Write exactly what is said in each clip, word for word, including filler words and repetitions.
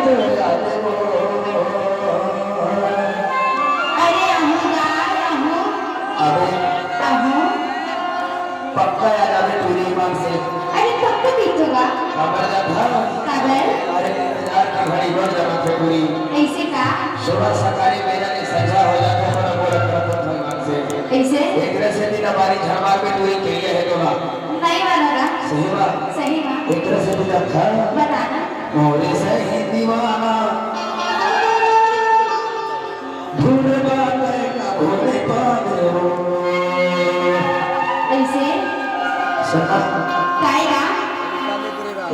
अरे आहूँ गा, आहूँ। अबे आहूँ। पक्का याद आवे टूरी मन से। अरे पक्का पीतो गा। काबर जात हस? काबर? अरे इंतजार के घड़ी बढ़ जात हे टूरी। अइसे का? सुबह सकारे बेरा ले संझा हो जात हे, पर अब वो रखत हस मन से। अइसे? एकरे सेती न बारी झरमार के टूरी के लिए हे तो ना। नहीं वाला गा। सही बात। सही बात। एकरे सेती जात हस। बता ना। मोरे सही दीवाना, ढूंढबा तै कभू नहीं पाबे हो। अइसे? सुना। काय गा?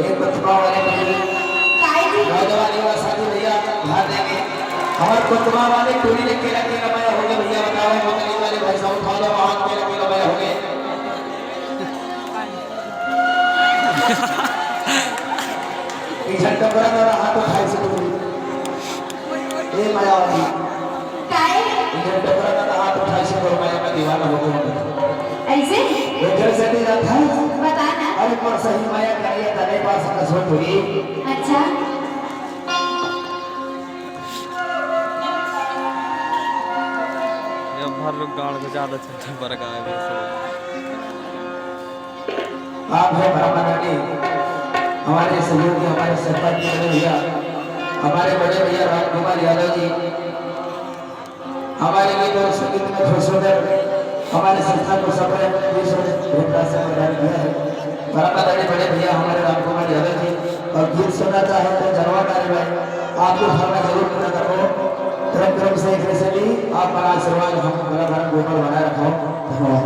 एक कोतमा वाले टूरी। काय जी? नौजवान युवा साथी भैया ध्यान देंगे। हमर कोतमा वाले टूरी ले केला केला मया होगे भैया, बताओ, मोतरी वाले भाई साहब, उठा लो हाथ, केला केला मया होगे। एक झन टकरा वाला हाथ उठाइस टूरी। ए मया वाली। काय? एक झन टकरा वाला हाथ उठाइस, तो मया में दीवाना हो गया। अइसे? एक झन से नहीं जाता। बता ना। अरे पर सही मया करिए, तने पास कसम टूरी। अच्छा। ये भर लोग गांड को ज्यादा चलता बरका है वैसे। आप हैं परम आदरणीय हमारे सहयोगी, हमारे सरपंच बड़े भैया, हमारे बड़े भैया राजकुमार यादव जी, हमारे गीत और संगीत में खुश होकर हमारे संस्था को सफल विश्व भेंटरा से प्रदान किया है। परम आदरणीय बड़े भैया हमारे राजकुमार यादव जी, और गीत सुनना चाहे तो जलवा डाले भाई, आपको खाना जरूर पता करो। क्रम क्रम से एक से भी आपका आशीर्वाद हम कलाकार के ऊपर बनाए रखो। धन्यवाद।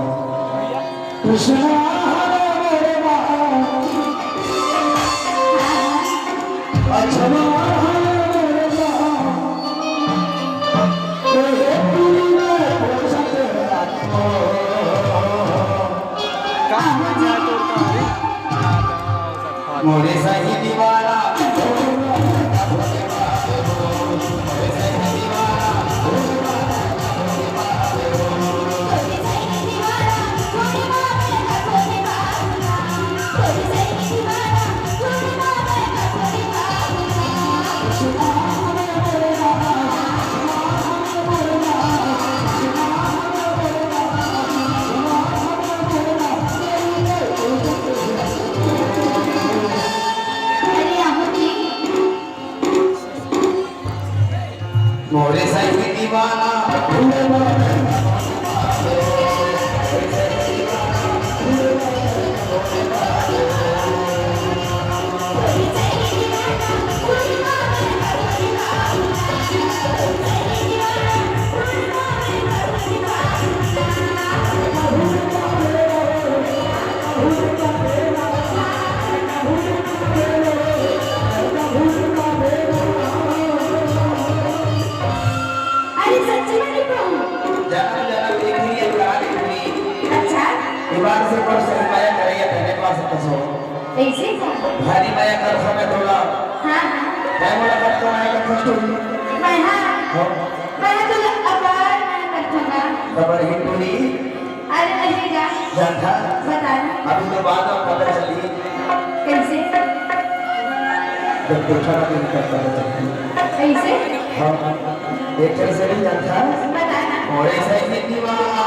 कृष्णा हरे मेरे बाबा, अच्छा हरे मेरे बाबा, तेरे पूरी में पहुंचते हैं। मोरे सही दीवाना। मोरे सही दीवाना। अरे सच्ची में नहीं कहूँ। जन्म जन्म के लिए पुरानी हुई। अच्छा। दीवार से पर सही मया करैया तेरे पास कसो। ऐसे का? भारी मया कर समय तोला। हाँ, हाँ। मैं बोला कर तो मया कर कुछ तो नहीं। मैं हाँ। हाँ। मैं तो अपार मया कर दूंगा। खबर ही टूरी। अरे नहीं जा। जानता? बता ना। अभी तो बात अब पता चली। कैसे? जब देखा ना, तो पता चली। कैसे? हाँ। एक तरह से नहीं जानता। बता ना। और ऐसा ही दीवाना।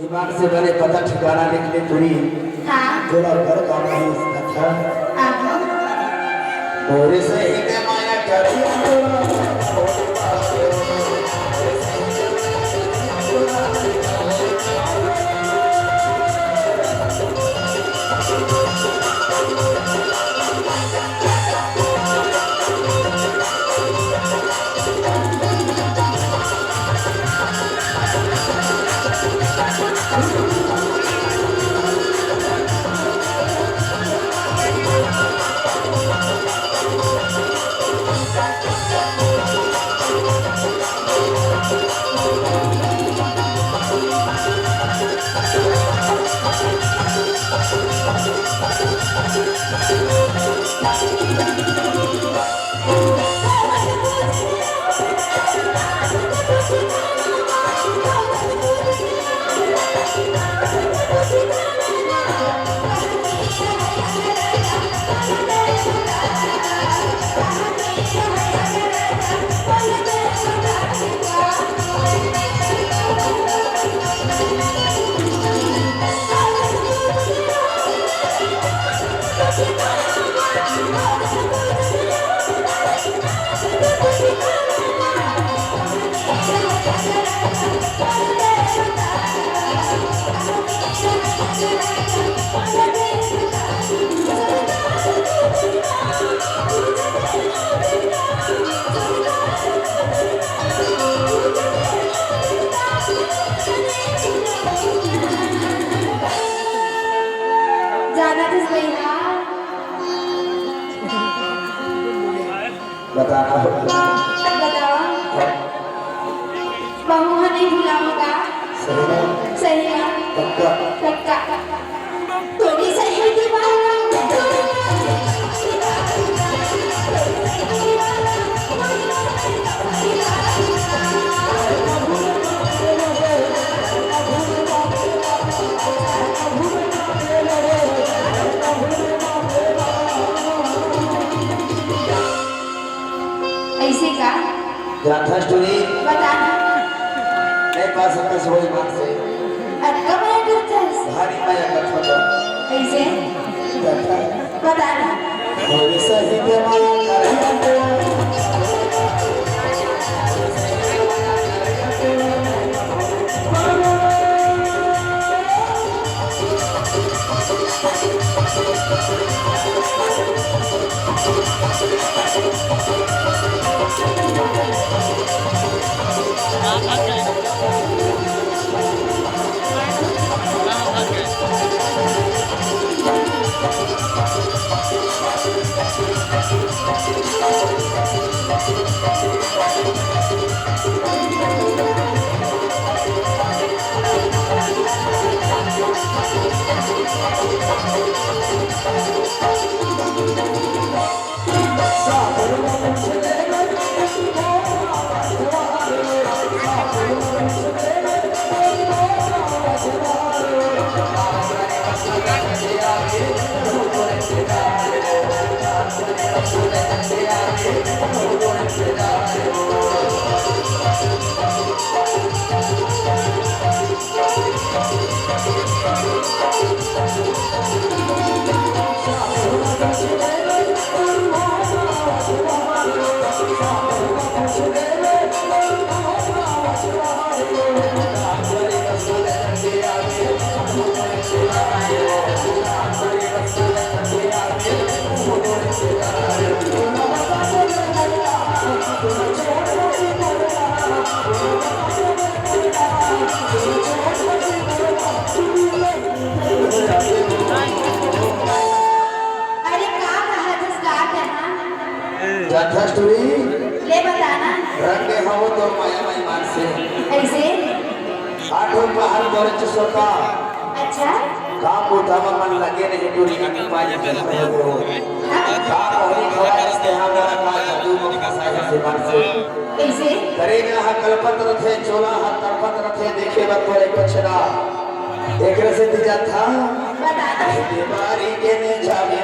दिमाग से बने पता ठिकाना लिख ले टूरी। हाँ। तोला घर का नहीं कथा। आहो। मोरे सही के माया करी। जाना तो सही ना। बताना हो। बतावा। बहू ह नहीं भुलावगा। सही ना? सही ना? पक्का? पक्का। तोरी सही दीवाना। ऐसे का? जाथस टूरी। बता ना। नहीं पा सकस वही बात से। अतका मया करथस? भारी मया करथस तो। ऐसे? बता। बता ना। और सही के माया करथस। अरे का कहत हस, का कहत हस? जाथस टूरी। ले बता ना। रंग दे हवो तो माया माई मानसे। कइसे? आठों पहर बोले जसोदा। अच्छा। का कोठा म मन लगे नहीं, टूरी का पानी जलते हो। का मोहरी खवाए से हावड़ा का जादू को फंसाए से मन से। कइसे? करेजा ह कलपत रथे, चोला ह तड़पत रथे, देखे बर तोरे पछरा। एकरे से तीजा था। बता दो। दीवारी के ने जावे